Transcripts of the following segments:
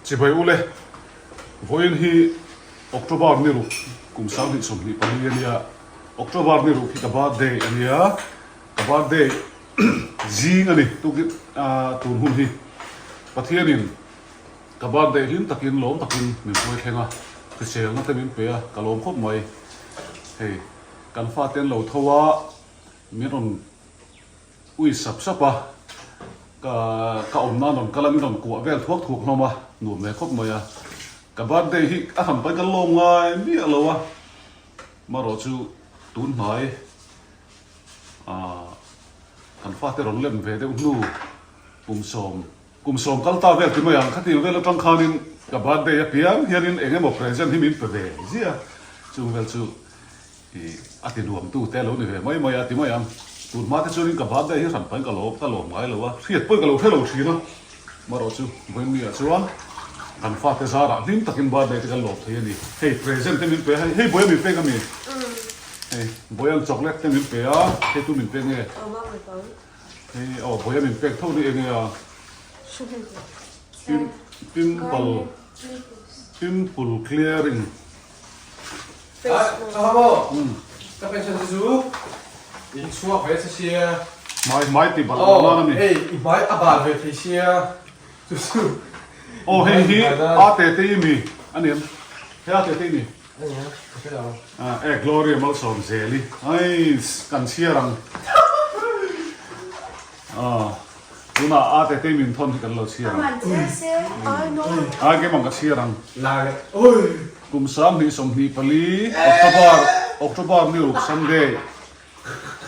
Chibai ule, vawiin hi October ni ruk kum 2024 a nia, October ni ruk hi ka birthday a nia, ka birthday zing a ni tukin tun hun hi Pathianin ka birthday hlim takin lawm takin min hruai thleng a, hriselna te min pe a, ka lawm khawp mai. Hei kan fate an lo tho a, min rawn Ui sap sap a, ka ka awm nan rawn kal a, min rawn kuah vel thuak thuak hlawm a, nuam ve khawp mai a. Ka birthday hi a han paih ka lawm ngai miah lo a, marawh chu tun hnai ah kan fate rawn lem ve deuh hnu kum sawm kum sawm kal ta vel ti mai ang, khatiang vel atang khanin ka birthday apiang hianin eng emaw present hi min pe ve ziah a, chung vel chu Ih, a ti nuam tu te lo ni ve mai mai a ti mai ang. Tun hma te chuanin ka birthday hi hran pahin ka lawm ka lawm ngai lo a, hriat pawhin ka lo hre lo thin a. Marawh chu vawiin ah chuan kan fate zarah hlim takin birthday te kan lawm thei a ni. Hei present te min pe a, hei hei Bawiha min pek a mi? Hei Bawiha'n chocolate te min pe a, hei tu min pek nge? Hei aw Bawiha min pek tho ni enge a? Pim pimple pimple clearing. Ka pension chu chu in chhuak ve che sia. Hmai hmai ti balh loh nan a ni. Hei i hmai a bal ve thei sia chu chu. Aw hei hi a te te i mi a ni em? Hei a te te i mi? A ni a, ka hre lo. E Gloria Malsawmzeli ai kan chhiar ang. Tunah a tete min thawn hi kan lo chhiar ang. A keimah ka chhiar ang. Kum 2024 October October ni ruk Sunday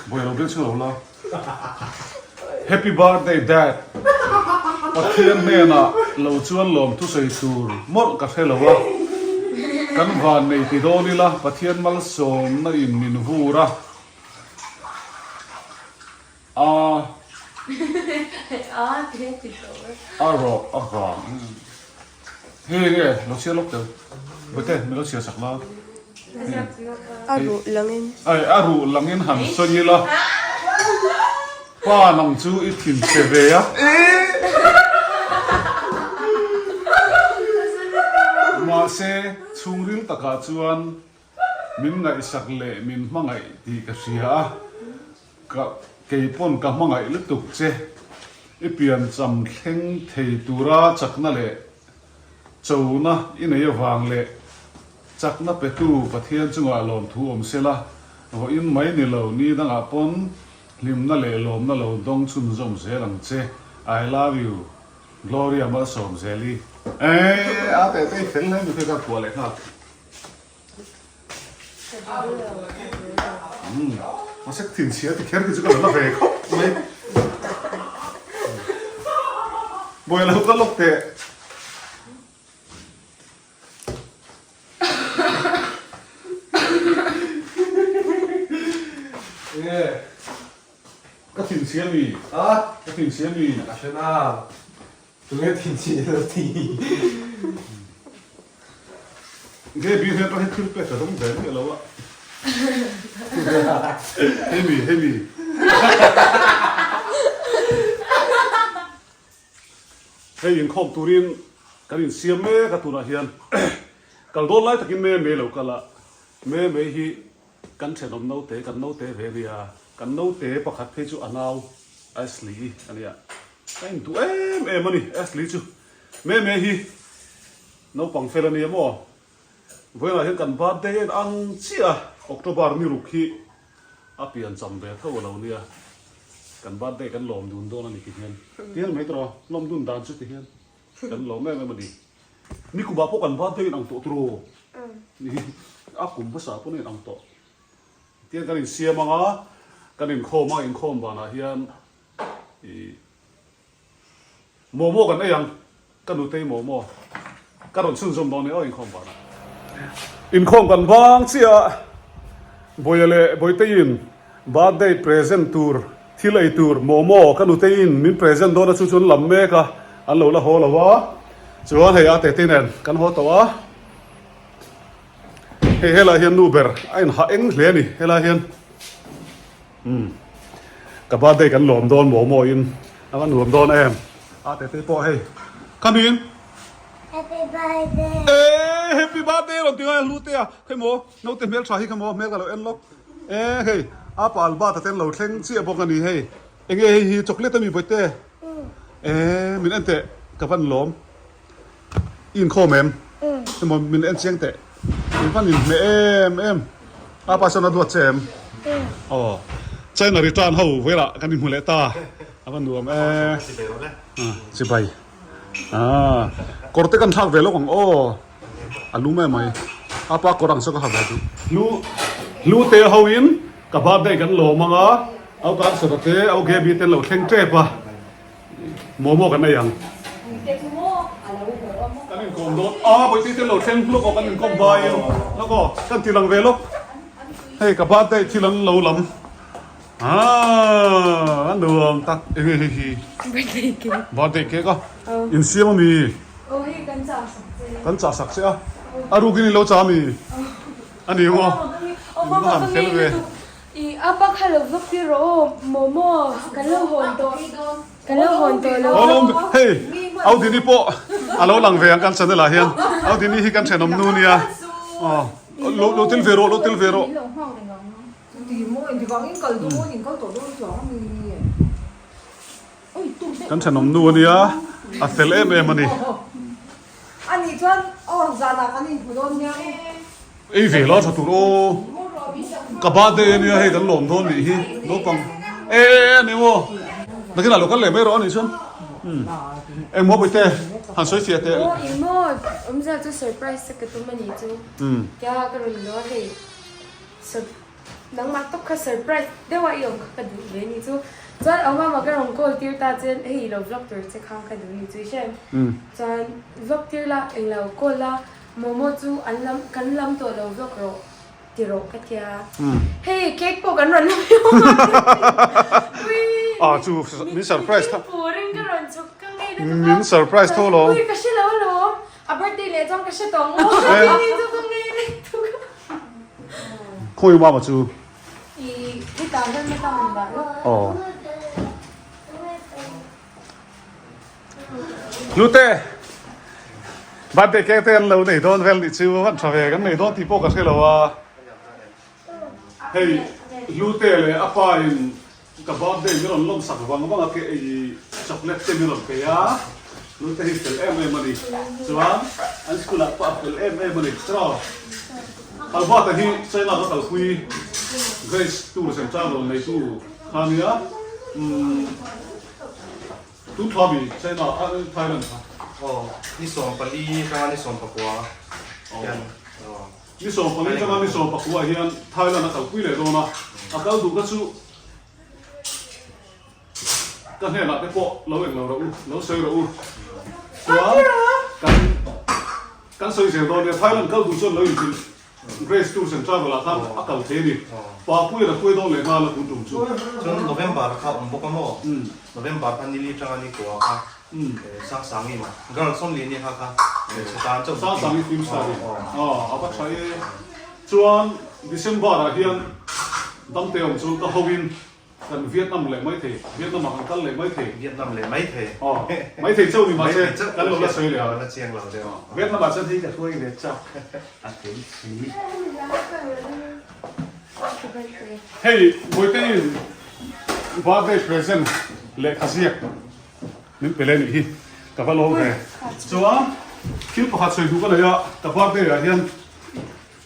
Buai lo beng chhung lo la. Happy birthday dad Pathian hnenah lo chuan lawm thusawi tur mawlh ka hre lo a. Kan van nei ti dawn ila Pathian malsawmna in min vur a. A A rawh a vang Hei nge lo chhiar lawk tel Bawihte min lo chhiar sak la A ruh langin Ai a ruh langin han sawi ila Pa nang chu i thin che ve a Mahse chhungril takah chuan Min ngaihsak leh min hmangaih tih ka hria a, ka kei pawn ka hmangaih lutuk che. I piancham thleng thei tura chakna leh chona i nei avang leh chakna petu Pathian chungah lawmthu awm sela, vawiin mai ni lo ni dangah pawn hlimna leh lawmna lo dawng chhunzawm zel ang che. I love you. Gloria Malsawmzeli. Eeh a teh te i fel hle mai ka kuah leh nghal. Mahse thinchhia ti kher khi chu ka lo la ve khawp mai. Buai lo ka lawk teh. Nge? Ka thinchhia mi? A? Ka thinchhia mi? Ka hre na. Tunge thinchhia lo ti? Gaby hian atang hian thil pek ka dawng ve miah lo a. Hemi hemi. Hei inkhawm turin kan insiam mek a tunah hian kal dawn lai takin me me lo kal a, me me hi kan thenawm naute kan naute ve a nia, kan naute pakhat phei chu a nau Ashley a nia, ka intuh em em a ni Ashley chu me me hi. Naupang fel a nia maw? Vawiinah hian kan birthday en ang chiah a, October ni ruk hi a pian cham ve tho a lo nia. Kan birthday kan lawm dun dawn a ni ti hian. Ti hian mai tawh a, lawm dun dan chu ti hian kan lawm em em a ni. Ni kumah pawh kan birthday in ang tawh tiraw? Ni, a kum hmasa pawn a in ang tawh. Tihian kan insiam ang a, kan inkhawm a, inkhawm banah hian ih Momo kan ei ang. Ka nutei momo ka rawn chhunzawm dawn e aw inkhawm vanah. Inkhawm kan vang chiah a, Bawia leh Bawiteiin birthday present tur thil ei tur momo ka nuteiin min present dawn a chu chu an lam mek a, an lo la haw lo a, chuan hei a tete nen kan haw tawh a, hei helaiah hian nu ber a inhah eng hle a ni helaiah hian. Umm ka birthday kan lawm dawn maw maw in a va nuam dawn em a tete pawh hei come in. Happy birthday. Ee happy birthday rawn ti ngai a hlu te a khei maw naute hmel tha hi kha maw hmel ka lo en lawk ee hei a pa Albert a ten lo thleng chiah bawk a ni hei enge hei hi chocolate a mi bawihte ee min en teh ka van lawm i inkhawm em emaw min en chiang teh min van inhmeh em em a pa sawn a duat che em aw China return ho velah kan inhmu leh ta a va nuam e chibai. Aaa kawr te kan thlak ve lawk ang aw a lum em mai a pa kawr ang saw ka ha ve duh. Hlu hlu te ho in ka birthday kan lawm ang a au kan sawta te au Gaby te an lo thleng tep a momo kan ei ang. Kan inkawm dawn a bawihte te an lo thleng lawk aw kan inkawm vaiin lawk aw kan ti lang ve lawk hei ka birthday thil an lo lam. Aaa a nuam tak enge hei hi Birthday cake Birthday cake a in siam ami Aw hei kan chah sak che Kan chah sak che a a rukin in lo chah ami a ni maw Aw mama ka ngei lutuk i a pa kha lo vlog tir rawh aw momo kan lo hawn tawh kan lo hawn tawh lo Aw lo hei Audini pawh a lo lang ve ang kan channel ah hian Audini hi kan thenawm nu nia aw lo lo tel ve rawh lo tel ve rawh. Kan thenawm nu a nia, a fel em em a ni. Ei ve la tha tur aw, ka birthday a nia hei kan lawm dawn nih hi naupang e a ni maw nakinah lo kal leh mai rawh a nih chuan engmaw bawihte han sawi fiah teh. Aw engmaw awmzia chu surprise ka tum a nih chu tia ka rawn lo a hei. Nangmah tawp kha surprise deuh a i awm kha ka duh ve ni chu. Chuan au mama ka rawn call tir ta che hei i lo vlog tur che kha ka duh ni chu i hre em. Chuan vlog tir la englo call la momo chu an lam kan lam tawh lo vlog rawh ti rawh ka tia. Hei cake pawh kan rawn lam hi awm a ui Ah chu min surprise tho. Purin ka rawn chhuk ka ngei na tuk a. Min surprise tho lo. Ui ka hre lo alawm a birthday leh chuan ka hre tawh maw. Ni chu ka ngei na tuk a. Khawi mama chu? I hetah hian heta han dah lawk. Aw. Hlute! Birthday cake te an lo nei dawn vel nih chu an tha ve kan nei dawn tih pawh ka hre lo a. Hei Hlute leh a pa in Ka birthday min rawn lawm sak vang vang a ke ei chocolate te min rawn pe a, nute hi fel em em a ni. Chuan an school ah pawh a fel em em a ni. Tiraw Albert-a hi China ka kalpui Grace Tours and Travel neitu kha a nia. Umm tun thla mi China Thailand kha. Aw ni 14 atanga ni 19 hian aw. Ni 14 atanga ni 19 hian Thailand a kalpui leh dawn a, a kal duh kha chu ka hnenah te pawh lo eng lo rawh u, lo sawi rawh u. Chuan kan kan sawi zel dawn nia, Thailand kal duh chuan lo inhrilh Grace Tours and Travel ah khan a kal thei a ni. Papuian a hruai dawn leh nghal a tun tum chu. Chuan November kha a awm bawk a maw? November kha nili atanga ni kua kha Sangsangi maw? Girls only nia kha kha hmeichhe tan chauh. Sangsangi film star hi a va tha e. Chuan December ah hian damte awm chu ka ho in kan Vietnam leh mai thei, Vietnam ah kan kal leh mai thei. Vietnam leh mai thei. Aw, mai thei chauh ni mahse kan lo la sawi leh ang. La chiang lo deuh. Vietnam ah chuan hei ka hruai ve chak a thei si. Hei Bawihte in birthday present lehkha ziak min pe leh nih hi ka va lawm ve. Chuan thil pakhat sawi duh ka nei a, ka birthday ah hian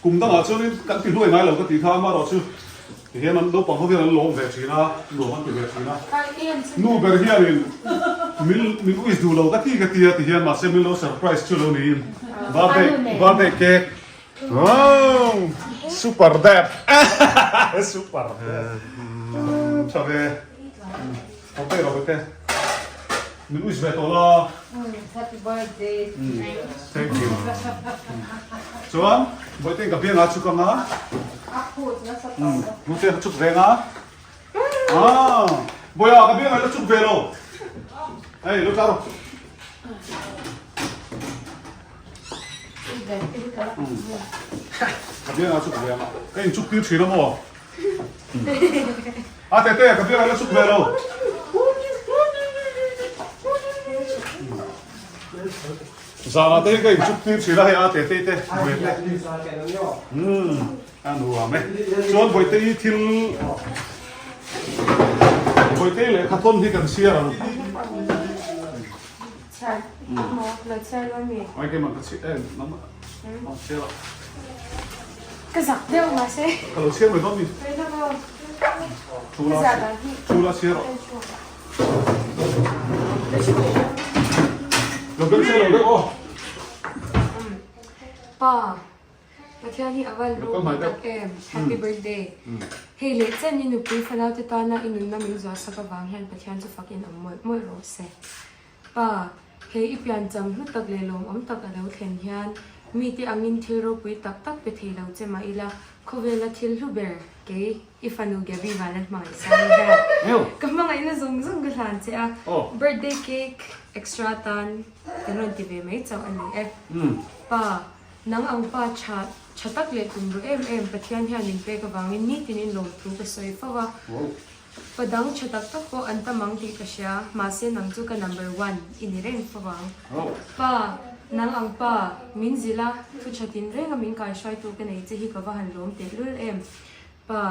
kum dangah chuanin kan ti hluai ngai lo ka tih kha amaherawh chu tihian an naupang ho hian an lawm ve thin a, nuam an ti ve thin a. Nu ber hianin min min wish duh lo ka ti ka ti a tihian mahse min lo surprise chu lo niin birthday birthday cake Wow! Super dad! Super dad! Tha ve. Haw te rawh te. Min wish ve tawh la. Happy birthday. Thank you. Chuan, Bawihte ka biangah chuk anga. A phut nasa tawh. Hnute ka chuk ve anga. Ah, Bawiha ka biangah la chuk ve lo. Hei, lo tla rawh. Ka biangah chuk ve ang a, ka inchuk tir thin a maw? A tete, ka biangah la chuk ve lo. Zanah te hi ka inchuk tir thin a hei a te te te buai te. Umm a nuam e. Chuan Bawihte-i thil Bawihte-i lehkha thawn hi kan chhiar ang. Chhiar maw? Lo chhiar dawn mi? Ai keimah ka chhiar em nangmah aw chhiar a. Ka zak deuh mahse. Ka lo chhiar mai dawn mi? Thu la thu la chhiar rawh. Lo beng chhiar lo deuh aw. Pa Pathian hi a van ropui tak em Happy birthday Hei leh chen i nupui fanau te tana i nunna min zuah sak avang hian Pathian chu fakin awm mawlh mawlh rawh se. Pa, he i piancham hlu tak leh lawmawm tak a lo thlen hian mite angin thil ropui tak tak pe thei lo che mah ila khawvela thil hlu ber kei i fanu Gabby Valan hmangaihsang hian ka hmangaihna zawng zawng ka hlan che a, birthday cake extra tan kan rawn ti ve mai chauh a ni e. Pa, nang ang pa tha tha tak leh tumruh em em Pathian hian min pek avangin nitinin lawmthu ka sawi fo a. Pa dang tha tak tak pawh an tam ang tih ka hria, mahse nang chu ka number one i ni reng fo ang. Pa, nang ang pa, min zilh a, thu tha tin renga min kaihruaitu ka nei che hi ka va han lawm tehlul em. Pa,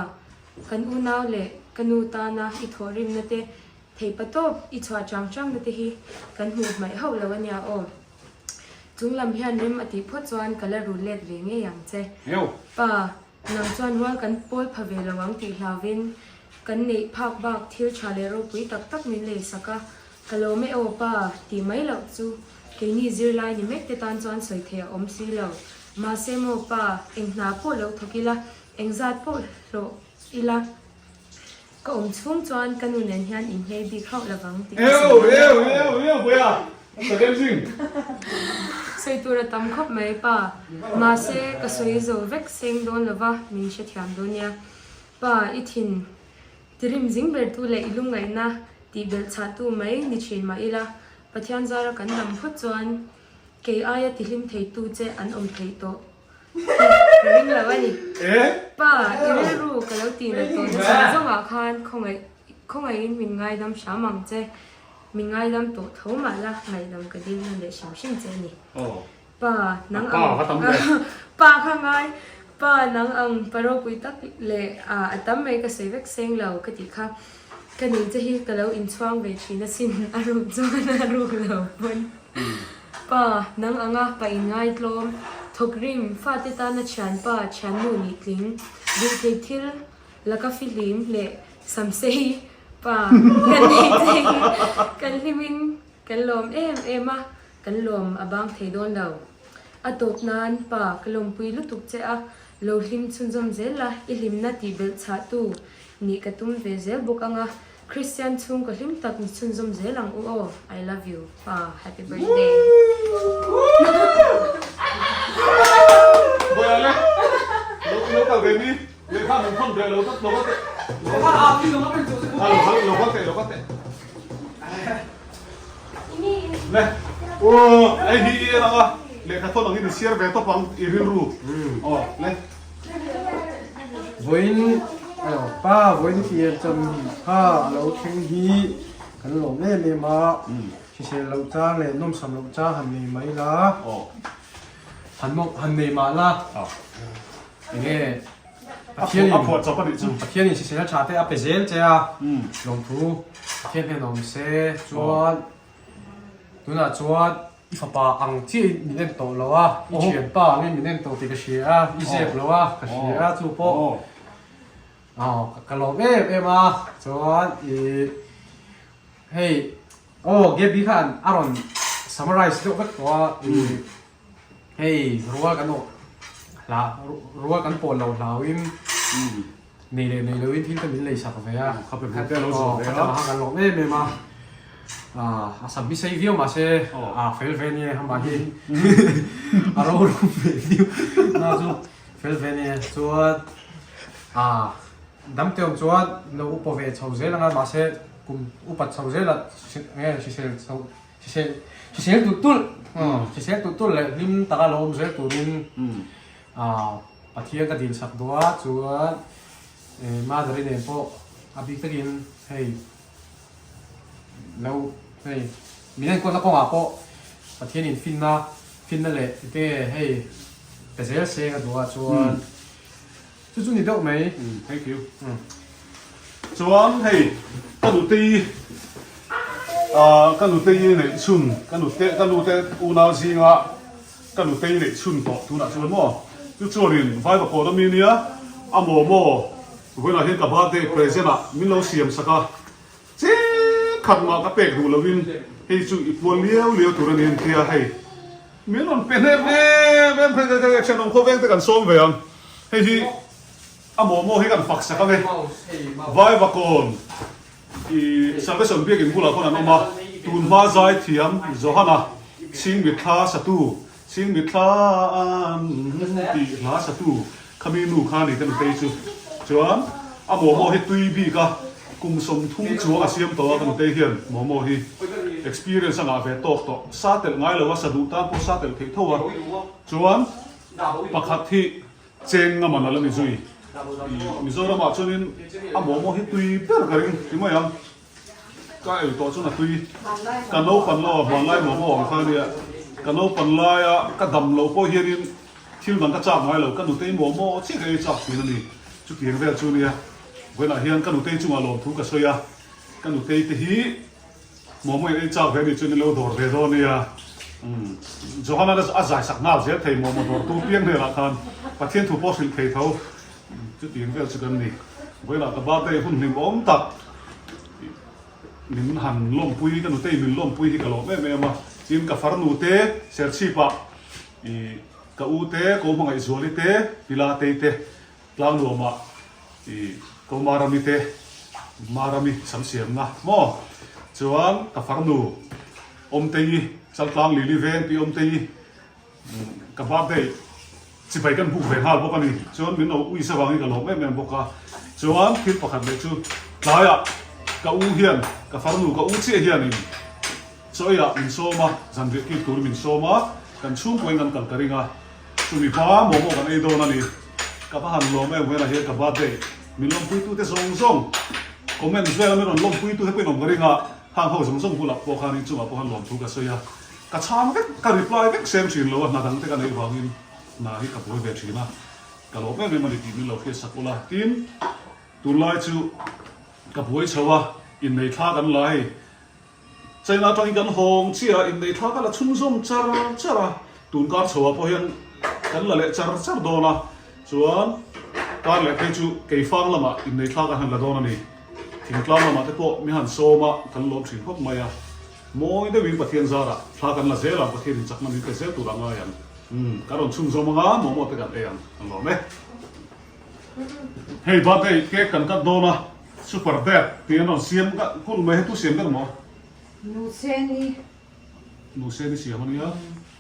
kan unau leh ka nu tana i thawhrimna te, theihpa tawp i chhuah chang changna te hi kan hmuh hmaih hauh lo a nia aw. Chung lam hian rem a tih phawt chuan ka la rul let ve ngei ang che. Pa, Nang chuan rual kan pawl pha ve lo ang tih hlauvin kan neih phak bak thil tha leh ropui tak tak min lei sak a, ka lawm e aw pa tih mai loh chu keini zirlai ni mek te tan chuan sawi theih a awm si lo. Mahse maw pa, eng hna pawh lo thawk ila, eng zat pawh hlawh ila, Ka awm chhung chuan ka nu nen hian inhmei bik hauh lovang tih ka sawi dawn a. Sawi tur a tam khawp mai pa. Mahse ka sawi zo vek seng dawn lova min hrethiam dawn nia. Pa, i thin tirim zing bertu leh i lungngaihna tih belh chhahtu mai ni thin mah ila, Pathian zara kan dam phawt chuan kei aia tihlim theitu che an awm theih tawh. Ka ring lo a ni. Pa, i rilru ka lo tih nat tawh nasa zawngah khan khawngaih khawngaihin min ngaidam hram ang che. Min ngaidam tawh tho mah la, ngaihdam ka dil nawn leh hrim hrim che a ni. Pa, nang ang Pa kha ngai Pa, nang ang pa ropui tak leh a tam mai ka sawi vek seng lo ka tih kha. Ka ning che hi ka lo inchhuang ve thin asin, a ruk chuan a ruk lo pawn. Pa, nang anga pa inngaitlawm, thawkrim, fate tana thianpa, thiannu nih tling, duh thei thil, laka fihlim leh samsei pa kan nei che hi kan hlimin kan lawm em em a, kan lawm a bang thei dawn lo. A tawp nan pa ka lawmpui lutuk che a, lo hlim chhunzawm zel la, i hlimna tih belh chhahtu nih ka tum ve zel bawk anga, Christian chhung ka hlim tak ni chhunzawm zel ang u aw I love you pa happy birthday. Bawiah le lo lo kal ve mi lehkha min thawn ve lo tlat lo ka teh lo kal lo kal teh lo kal teh le aw hei hi i en ang a lehkha thawn ang hi ni chhiar ve tawp ang i rilru aw le. Vawiin pa vawiin pian cham kha a lo thleng hi kan lawm em em a, hrisel loh chang leh nawmsam loh chang han nei mai la, han han nei mah la, enge Pathianin Pathianin hrisel tha te a pe zel che a, lawmthu Pathian hnen awm se chuan tunah chuan I fapa ang chiahin min en tawh lo a, i thianpa angin min en tawh tih ka hria a, i zep lo a, ka hria a chu pawh ka lawm em em a, chuan i hei aw Gaby khan a rawn summarize deuh vek tawh a, hei rual kan awh hla rual kan pawl lo hlauin nei leh nei loin thil te min lei sak ve a, kha kan lawm em em a. A sam hi sei viau mahse a fel ve nia amah hi a ro rum ve viau na chu fel ve nia chuan a dam te awm chuan lo upa ve chho zel anga mahse kum upat chho zel a nge hrisel chho hrisel hrisel tulh tulh hrisel tulh tulh leh hlim taka lo awm zel turin a Pathian ka dil sak duh a chuan Mother-i nen pawh a bik takin hei Lo hei min enkawlna kawngah pawh Pathianin finna Finna leh enge hei pe zel se ka duh a chuan chu chu ni deuh mai. Thank you. Chuan hei ka nutei ka nutei neih chhun ka nute ka nute unau zinga ka nutei neih chhun tawh tunah chuan maw chu chuanin Vaivakawn ami nia a momo vawiinah hian ka birthday present ah min lo siam sak a. Cheng khat mah ka pek duh loin hei chu i pual liau liau tur a ni tia hei min rawn pe hnem em em phei phei thenawm khawveng te kan sawm ve ang hei hi a momo hi kan fak sak ang e Vaivakawn i Salvation biakin bulah khawn an awm a tunhma zai thiam Johana Chhingmitthla satu Chhingmitthla an tih hla satu Khami nu kha ni ka nutei chu chuan a momo hi tui bik a, kum 30 chuang a siam tawh a ka nutei hian momo hi experience a ngah ve tawk tawh, sa telh ngai lo a, sa duh tan pawh sa telh theih tho a, chuan pakhat hi cheng nga man a la ni zui, Mizoram ah chuanin a momo hi tui ber ka ring ti mai ang. Ka ei tawh chuan a tui. Ka naupan lo a hmanlai maw maw ang kha ania. Ka naupan laia ka dam loh pawh hianin thil dang ka chak ngai lo. Ka nutei maw maw chiah ka ei chak thin a ni. Chutiang vel chu nia. Vawiinah hian ka nutei chungah lawmthu ka sawi a. Ka nutei te hi maw maw in ei chak ve a nih chuan in lo dawr ve dawn ania. Johan-a a zai sak nghal zel thei maw maw dawrtu piang hmelah khan Pathian thu pawh hrilh thei tho. Chutiang vel chu kan ni. Vawiinah ka birthday hun hlim awm tak min han lawmpui, ka nutei min lawmpui hi ka lawm em em a. Tin, ka farnu te Serchhipah ih ka u te, ko Hmangaihzuali te, Pilatei te, Tlangnuamah ih ko Marami te, Marami sam siamna maw? Chuan ka farnu Awmtei, Chaltlang Lili veng pi Awmtei, Ka birthday chibai kan buk ve nghal bawk a ni. Chuan min lo uisa vangin ka lawm em em bawk a. Chuan thil pakhat leh chu tlaiah ka u hian ka farnu ka u chiah hianin chaw eiah min sawm a, zanriah kir turin min sawm a, kan chhungkuain kan kal ka ring a. Chumi hma momo kan ei dawn a ni. Ka va han lawm em velah hian ka birthday min lawmpuitute zawng zawng comment vela min rawn lawmpuitute pawhin awm ka ring a, hang ho zawng zawng bulah pawh khan inchungah pawh khan lawmthu ka sawi a. Ka chhang vek, ka reply vek sem thin lo a, hna dang te ka neih vangin hna hi ka buai ve thin a, ka lawm em em a ni tih min lo hriat sak ula. Tin, tunlai chu ka buai chho a, innei thla kan la hei, China atangin kan hawng chiah a, innei thla ka la chhunzawm char char a, tun kar chho ah pawh hian kan la leh char char dawn a, chuan kar leh phei chu keifang lamah innei thla kan han la dawn a ni, thingtlang lamah te pawh mi han sawm a, kan lawm thin khawp mai a. Mawi deuhin Pathian zarah thla kan la zel ang, Pathianin chakna min pe zel tur a ngai ang. Umm, kan rawn chhunzawm ang a, momo te kan ei ang, kan lawm e. Hei birthday cake kan cut dawn a, super dad tih an rawn siam kulh mai, hei tu siam ber maw? Nuseni. Nuseni siam a nia.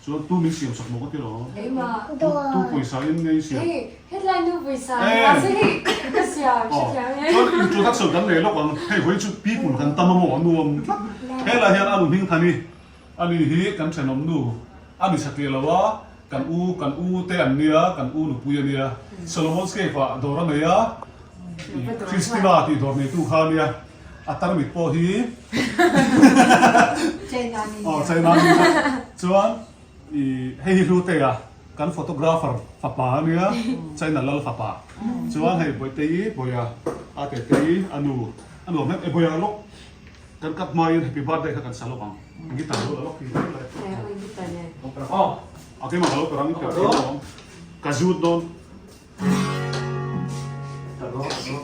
Chuan tu min siam sak maw ka ti lo. Keimah. Tu tu pawisa in nge i siam? Hei hetlai nu pawisa mahse hei ka siam hrethiam e. Chuan introduction kan nei lawk ang, hei vawiin chu people kan tam a maw a nuam tlat. Helai hian a nu hming than i ani hi kan thenawm nu a ni satliah lo a, kan u kan u te an nia, kan u nupui a nia. Solomon's Cave ah dawr a nei a, Christina tih dawr neitu kha a nia. A tarmit pawh hi China ni aw China ni chuan i hei hi Hlute a kan photographer fapa a nia China lal fapa chuan hei Bawihte-i Bawia a Tete-i a nu a nuam em e Bawia lawk kan cut hmain happy birthday kha kan sa lawk ang guitar lo la lawk hi a keimah ka lo per ang per ang ka zut dawn.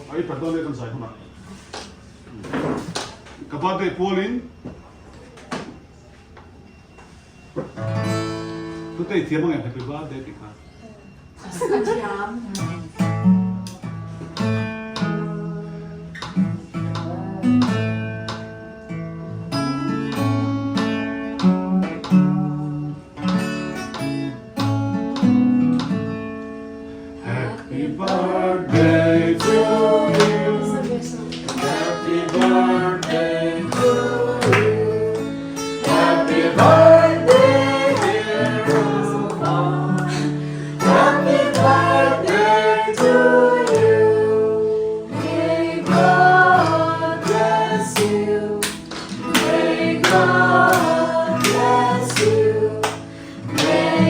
Ai per dawn e kan zai hunah. Ka birthday pualin Tute i thiam ang em happy birthday tih kha. A thiam. Happy birthday to you Happy birthday to you Happy birthday dear Rupa Happy birthday to you May God bless you May God bless you May.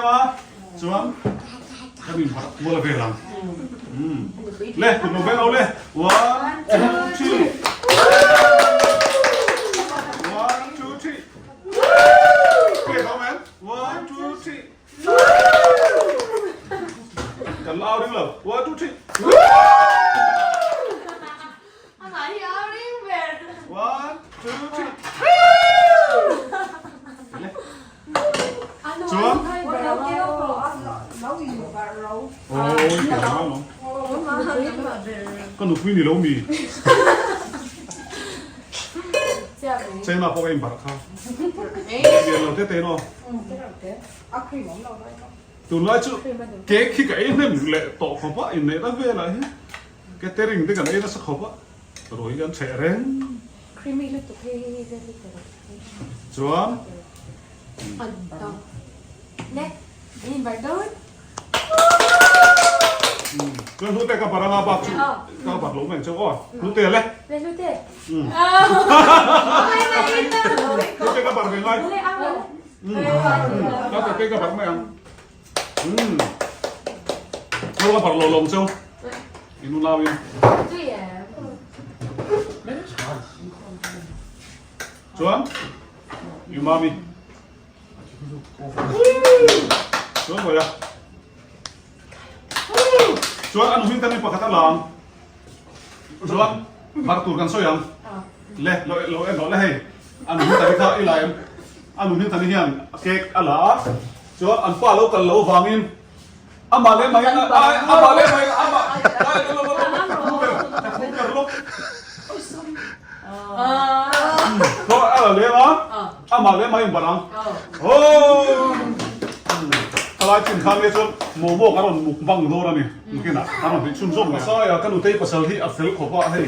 anga chuan kan inbarh kual vel ang. Le kut lo beng ho le. One, two, three. One, two, three. Cake a awm em? One, two, three. Kan la au ring lo. One, two, three. One, two, three. Chuan. Ka nupui ni lo mi. China pawh ka inbarh kha. Lian lo te te no. Tunlai chu cake hi ka ei hnem leh tawh khawp a, inneihna velah hian. Catering te kan ei nasa khawp a, ruai hi kan chheh reng. Creamy lutuk hei hei hei lutuk. Chuan. Le, in bar dawn. Chuan hlute ka bar anga bak chu ka bar lo mai ang chu aw. Hlute le. Le hlute. Hlute ka bar ve ngai. Ka bar ka bar mai ang. Umm Thil ka barh lo lawm chu in unau in. Chuan U Mami Chuan Bawiha Chuan an hming tan in pakhat a lang Chuan barh tur kan sawi ang Le lo lo en rawh le hei an hming tan hi kha i la em an hming tan hian cake a la a. Chuan an pa lo kal lo vangin amah leh mai amah leh mai amah ai lo lo lo ka thu ber ka thu ber lawk Chuan a la leng a amah leh mai in barh ang Aww Khalai chin khan nge chuan momo ka rawn mukbang dawn a ni nakinah ka rawn tih chhunzawm leh Saia ka nutei pasal hi a fel khawp a hei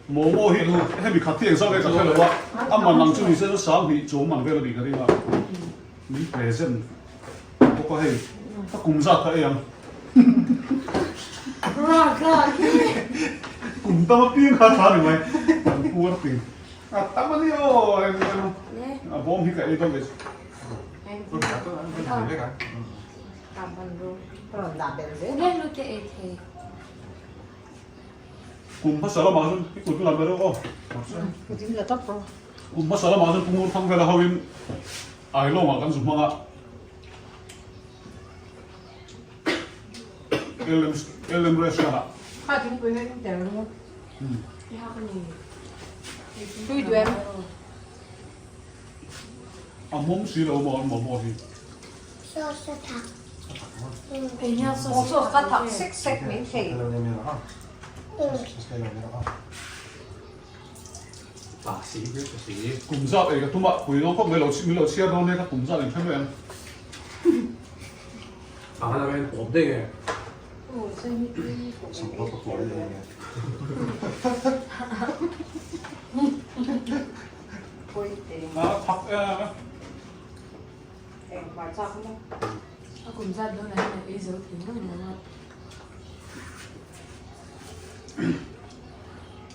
Momo hi hemi khat hi engzah nge ka hre lo a a man ang chu ni se chu 2000 chuang man vel a nih ka ring a. Min present bawk a hei ka kum zat kha ei ang. Kum tam apiang kha tha ni mai kan puar ting a tam a ni aw a bawm hi ka ei dawn leh Kum hmasa lamah chuan i kut lam ber aw. Kum hmasa lamah chuan Pungur thang vela hoin Ailawngah kan zu hmang a. LM LM restaurant ah. Kha thingpui kha in tel ru. Tui duh em? A mawm si lo maw an momo hi. Sauce a thak. Aw sauce kha thak sek sek mai thei. Kum zat ei ka tum a, pui dawn khawp mai lo min lo chhiar dawn nia ka kum zat in hre mai ang. A thak em a. A kum zat dawn ah hian a ei zo thei ngawt lo a.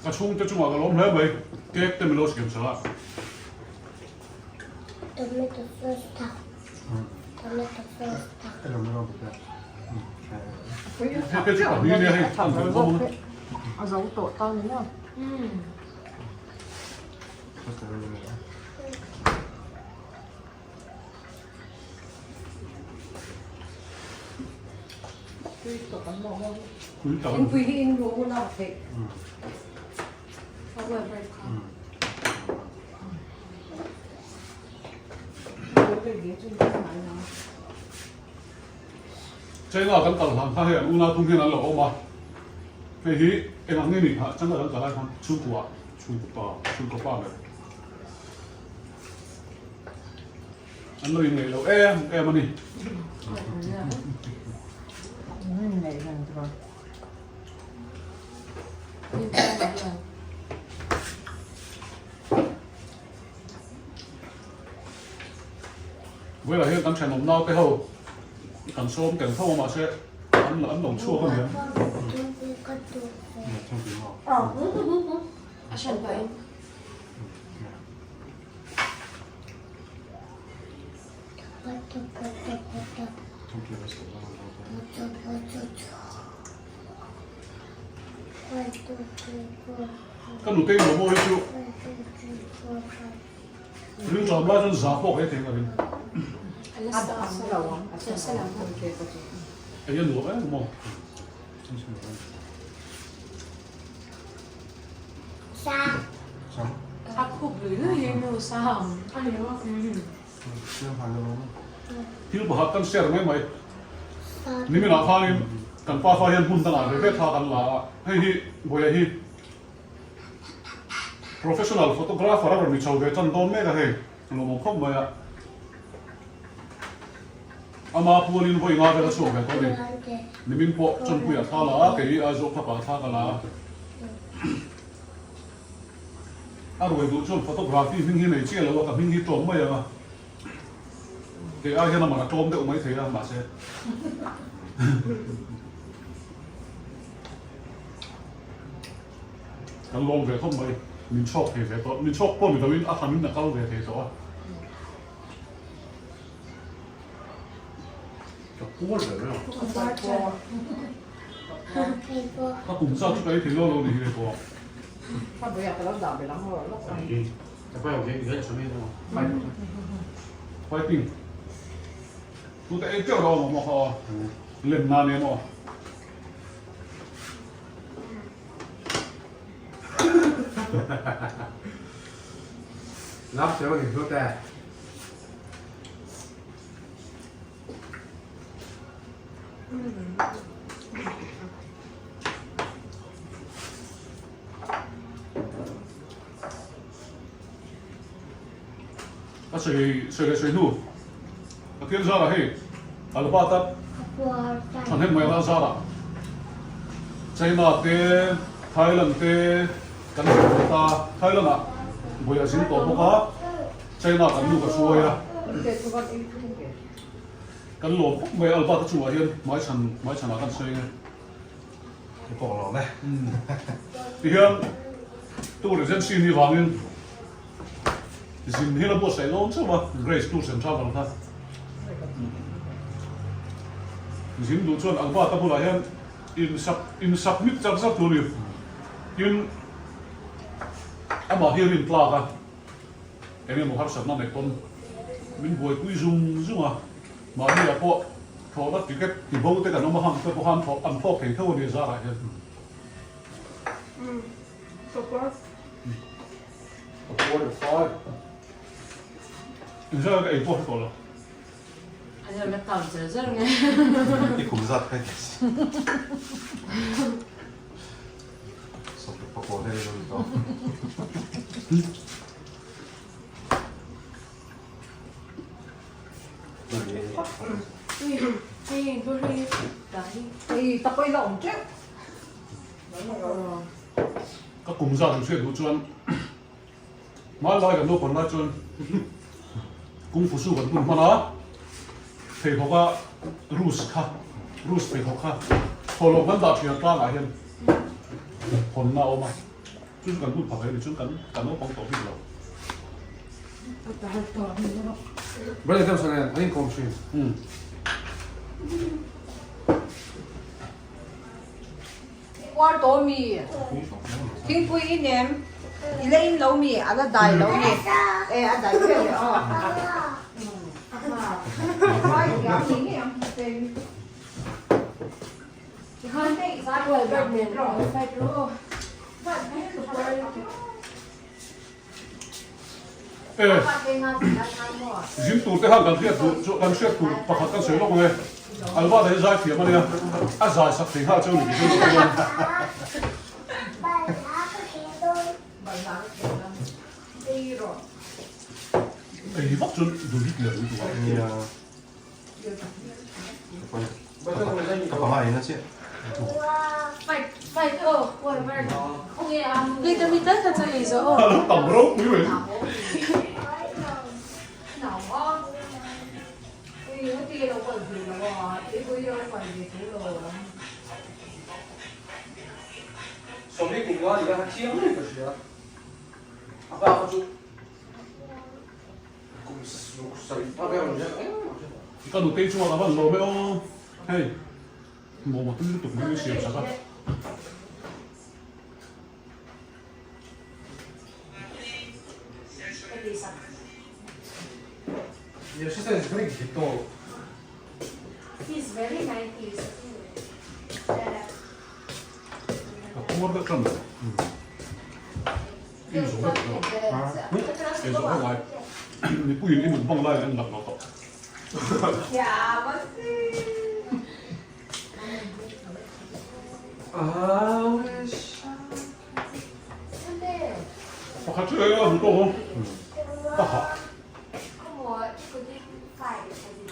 Ka chhungte chungah ka lawm hle mai, cake te min lo siam sak a. Tomato sauce tak. Tomato sauce tak. Hei te chu ka hlui nia hei, an fel bawk a. A zo tawh ta ni maw? Thingpui hi in ruh hun a theih. China kan kal hlan kha hei an unau thum hian an lo awm a, hei hi eng ang nge ni kha China kan kal lai khan chhungkua chhungkaw pa chhungkaw pa ber. An lo inngeih lo em em a ni. Vawilah hian kan thenawm naute ho kan sawm tel tho a mahse an an lo chhuak a nia. A hran pah in. Ka nutei momo hi chu rilṭam lai chuan zah pawh ka ei thei lovin. Ei a nuam em maw? Thil pakhat kan share mai mai. Niminah khanin kan pa fa hian hmun dangah ve ve thla kan la a, hei hi Buaia hi professional photographer a rawn ni chho ve tan dawn mek a hei, lawmawm khawp mai a. Ama pualin vawi nga vel a chhuak ve tawh a ni. Nimin pawh Chawnpuiah thla la a, kei Aizawl khapah thla ka la a. A ruai duh chuan photography hming hi nei chiah lo a, ka hming hi tlawm mai ang a. Kei ai hian a man a tlawm deuh mai thei a, mahse. Kan lawm ve khawp mai, min chhawk thei ve tawh, min chhawk pawh ni loin a thamin a kal ve thei tawh a. Ka puar ber a. Ka kum zat chu ka ei thei lo lo ni hi le pawh. Fighting. Tu te ei teuh lo maw maw kha aw. Lem na nen aw. Lap teuh ni tu te. A sawi sawi leh sawi hnu Pathian zarah hei Albert-a thahnem mai ral zarah China te Thailand te kan hmu tawh ta Thailand ah buai a zin tawh bawk a. China kan nu ka hruai a, kan lawm khawp mai Albert-a chungah hian hmaichhan hmaichhanah kan sawi nge. Ka pawh lawm e. Tihian tour agency ni vangin zin hian a buatsaih dawn chauh a, Grace Tours and Travel kha. Zin duh chuan Albert-a bulah hian in sub in submit chak zat tur a ni. Tin, amah hi a rintlak a. Eng emaw harsatna neih pawn min buaipui zung zung a, mahni ah pawh thlawhna ticket ti bo te kan awm a hang te pawh khan an thlawk thei tho a ni zarah hian. Inzar ka ei pawh hre tawh lo. I kum zat kha i ti si. Ka kum zat an hriat duh chuan hmanlai kan naupang lai chuan kung fu su kan hun hman a, pheikhawk a rus kha rus pheikhawk kha thawhlawm kan dah thin a tlangah hian hawnna a awm a, chu chu kan hun phak a ni chuan kan kan naupang tawh bik lo. Brother Johnson nen an inkawm thin. Puar tawh mi? Thingpui i nem i la in lo mi? A la dai lo mi? E a dai vel leh aw. E, zin tur te khan kan hriat duh chu kan hriat tur pakhat kan sawi lawk ang e. Alva hi zai thiam a nia, a zai sak thei nghal chu a ni tih chu ka hria. Ei vak chuan duhit leh lutuk a. Nia. Ka panga in a chiah. A lo tam ropui mai. Ka nutei chuan a van lawm e aw. Hei momo tui lutuk mai min siam sak a. Yeah, she said it's very little. He's very 90s. Ka puar vek ṭan lo. I zawh vek lo. I zawh vek lai. Mipuiin i mukbang lai an lak lo tawh. Pakhat chu eng a hmu tawh ang. Ka hah.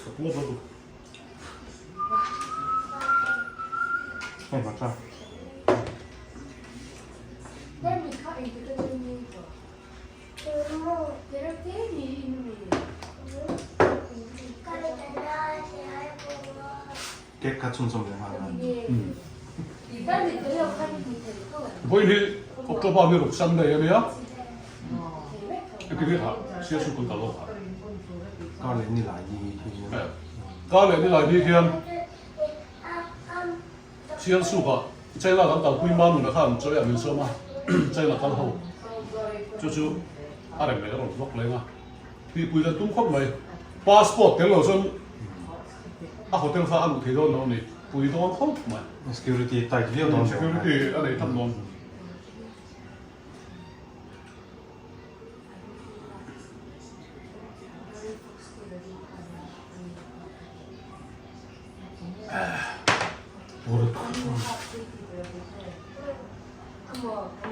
Ka puar vek lo. Hei hmarcha. Cake kha chhunzawm leh nghal a. Vawiin hi October ni ruk Sunday a nia. Heti hi kha Siasu kan kal lawk a. Kar leh ni lai ni hi. Kar leh ni lai ni hian Sialsukah China kan kalpui hma nunah khan chawi ah min sawm a, China kal ho chu chu a rem leh a rawn vlog leng a, tihpui kan tum khawp mai. Passport tel lo chuan a hotel kha a luh thei dawn lo a ni, pui dawn khawp mai. Security tight viau dawn. Security a nei tham dawn.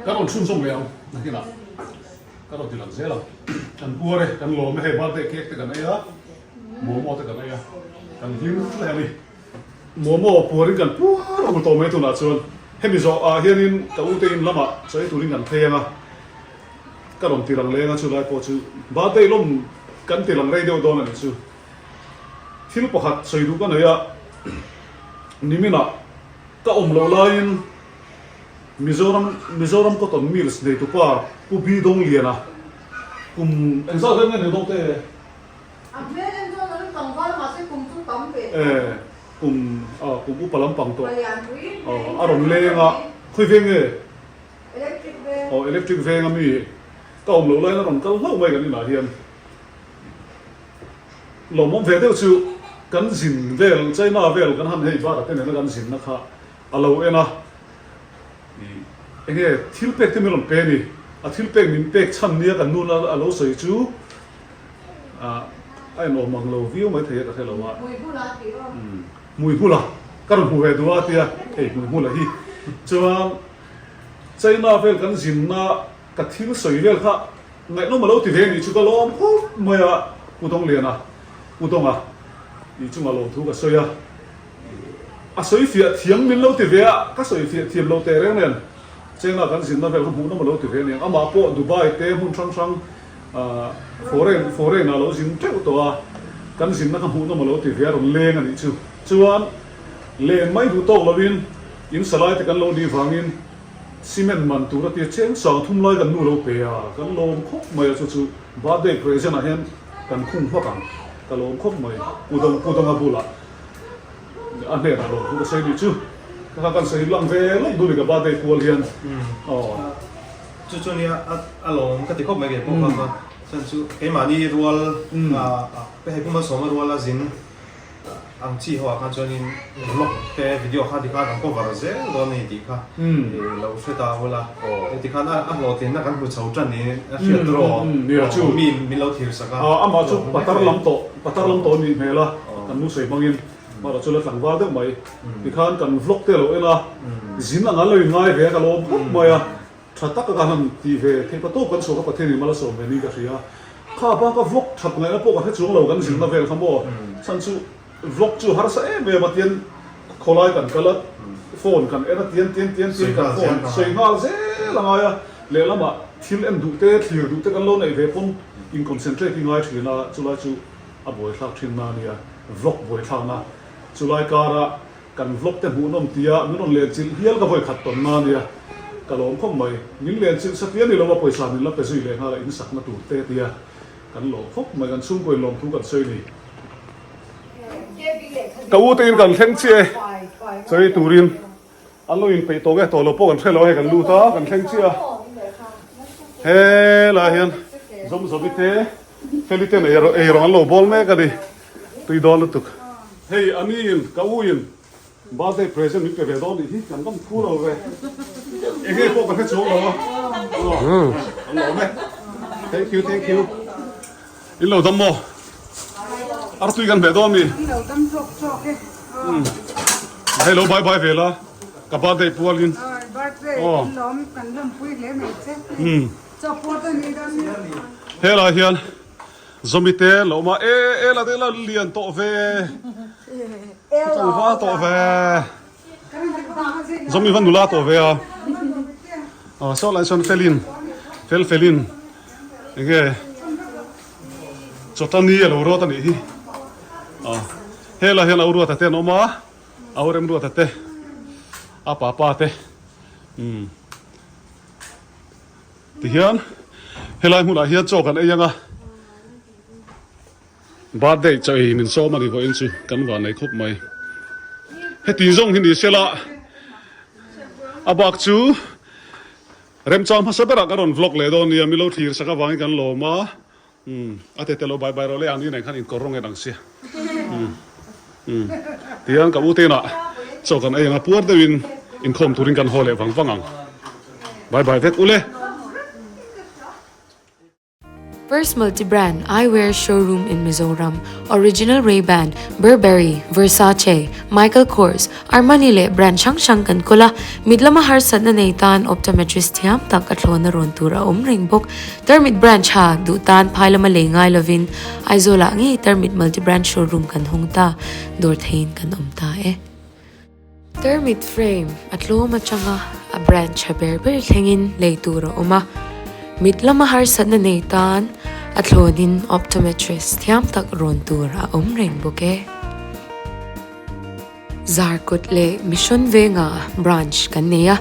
Ka rawn chhunzawm leh ang nakinah ka rawn ti lang zel ang. Kan puar e, kan lawm e hei birthday cake te kan ei a, momo te kan ei a, kan hlim hle a ni. Momo puarin kan puar a hmu tawh mai tunah chuan hemi zawh ah hianin ka ute in lamah chaw ei turin kan phei ang a, ka rawn ti lang leng a chulai pawh chu birthday lawm kan ti lang rei deuh dawn a nih chu. Thil pakhat sawi duh ka nei a, niminah ka awm loh laiin Mizoram Mizoram Cotton Mills neitupa Pu Bi Dongliana kum engzat vel nge nei dawk te? A hmel en chuan an tlangval mahse kum chu tam ve tawh. E, kum a kum upa lampang tawh. A rawn leng a, khawi veng nge? Electric veng. Aw electric veng a mi ka awm loh laiin a rawn kal hlauh mai kan inah hian. Lawmawm ve deuh chu kan zin vel China vel kan han hei Bharat te nena kan zinna kha a lo en a, ih enge thil pek te min rawn pe a ni, a thil pek min pek chhan nia kan nun a lo sawi chu ah a inawm ang lo viau mai thei a ka hre lo a, hmuihmula ka rawn hmu ve duh a tia hei hmuihmula hi chuan China vel kan zinna ka thil sawi vel kha Ngaihnawm a lo ti ve nih chu ka lawm khawp mai a, Pu Dongliana, Pu Donga tih chunga lawmthu ka sawi a, a sawi fiah thiam min lo ti ve a, ka sawi fiah thiam lo teh reng nen China kan zinna vel kha hmuhnawm a lo ti ve aniang, amah pawh Dubai te hmun hrang hrang foreign foreign ah lo zin teuh tawh a, kan zinna kha hmuhnawm a lo ti ve a rawn leng a nih chu, chuan len mai duh tawk lovin in salai te kan lo nih vangin Cement man tur a tia cheng sang thum lai kan nu lo pe a, kan lawm khawp mai a chu chu birthday present ah hian kan khung hmak ang, ka lawm khawp mai Pu Dawng Pu Dawnga bulah a hnenah lawm thu ka sawi nih chu, ka kha kan sawi lang ve lawk duh ni ka birthday kual hian aw. Chu chu nia a lawm ka ti khawp mai kei pawh kha kha chuan chu keimahni rual hei Pu Malsawma ruala zin Ang chi ho ah khan chuanin vlog te video kha tikhan an cover zel dawn a ni tih kha lo hre ta ula. Tikhan a hlawhtlinna kan hmu chho tan niin a hriat tur aw. Mi min lo thlir sak a. Amah chu patar lam tawh patar lam tawh a nih hmel a, kan nu sawi hmangin mahrawh chu la tlangval deuh mai. Tikhan kan vlog te a lo en a, zin ang an lo inngai ve a ka lawm khawp mai a. Tha tak a ka han ti ve thei pa tawp kan chhuak a Pathian in mal a sawm ve niin ka hria. Kha bak a vlog that ngaihna pawh ka hre chuang lo kan zirna vel kha maw. Chhan chu vlog chu harsa em em a tian khawlai kan kal a phone kan en a tian tian tian tian kan phone sawi nghal zel a ngai a. Lehlamah thil en duh te thlir duh te kan lo neih ve pawn in concentrate hi ngai thin a chulai chu a buaithlak thin na a nia vlog buaithlak na chulai kara Kan vlog te hmuhnawm tia min rawn len chilh hial ka vawi khat tawn na nia, ka lawm khawp mai. Min len chilh sa tia ni lo a pawisa min la pe zui leh nghal a in sakna tur te tia kan lawm khawp mai, kan chhungkaw in lawmthu kan sawi ni. Ka u te in kan thleng chiah e. Chawi turin an lo inpeih tawh nge tawh lo pawh kan hre lo a hei kan lut a kan thleng chiah a. Helaiah hian Zawmzawmi te Feli ten eirawng an lo bawl mek a ni. Tui dawn lutuk. Hei a ni in ka u in Birthday present min pe ve dawn nih hi kan dam thu lo ve. Enge pawh ka hre chuang lo a. An lawm e. Thank you, thank you. In lo dam maw? Artui kan hmeh dawn mi? In lo dam zawk zawk e. Hei lo bye bye ve la. Ka birthday pualin. Birthday kan lawm kan lawmpui hle mai che. Chawpawt a ni dam. Helai hian Zawmi te lo awm a, e e la te la lian tawh ve, tlangval tawh ve, Zawmi va nula tawh ve a, aw saw lai sawn felin fel felin enge chawtani a lo rawt a nih hi, aw helai hian a uruata te an awm a, a uremruata te a papa te umm. Tihian helai hmunah hian chaw kan ei anga birthday chaw ei min sawm a ni vawiin chu kan van nei khawp mai. Heti zawng hi ni sela a bak chu remchang hmasa berah ka rawn vlog leh dawn nia milo thlir sak avangin kan lawm a. Umm a tete lo bai bai rawh le ang ni nen khan inkawr rawng en ang sia. Umm umm tihian ka u te inah chaw kan ei ang a puar deuhin inkhawm turin kan haw leh vang vang ang. Bai bai vek ule. First multi-brand eyewear showroom in Mizoram, Original Ray-Ban, Burberry, Versace, Michael Kors, Armani leh brand hrang hrang kan kawl a, mit lama harsatna nei tan optometrist thiam tak a thlawna rawn tur a awm reng bawk. Tarmit branch ha duh tan phai lama lei ngai lovin Aizawlah ngei Tarmit multi branch showroom kan hawng ta, dawr theiin kan awm ta e. Tarmit frame a tlawm atanga a branch ha ber ber thlengin lei tur a awm a, mit lama harsatna nei tan a thlawnin optometrist thiam tak rawn tur a awm reng bawk e. Zarkawt leh Mission Venga branch kan nei a,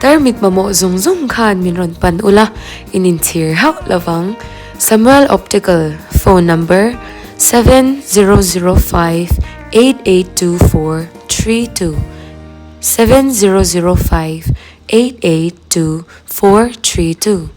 tarmit mamawh zawng zawng khan min rawn pan ula, in inchhir hauh lovang. Samuel Optical, phone number, 7005 8824 32, 7005 8824 32.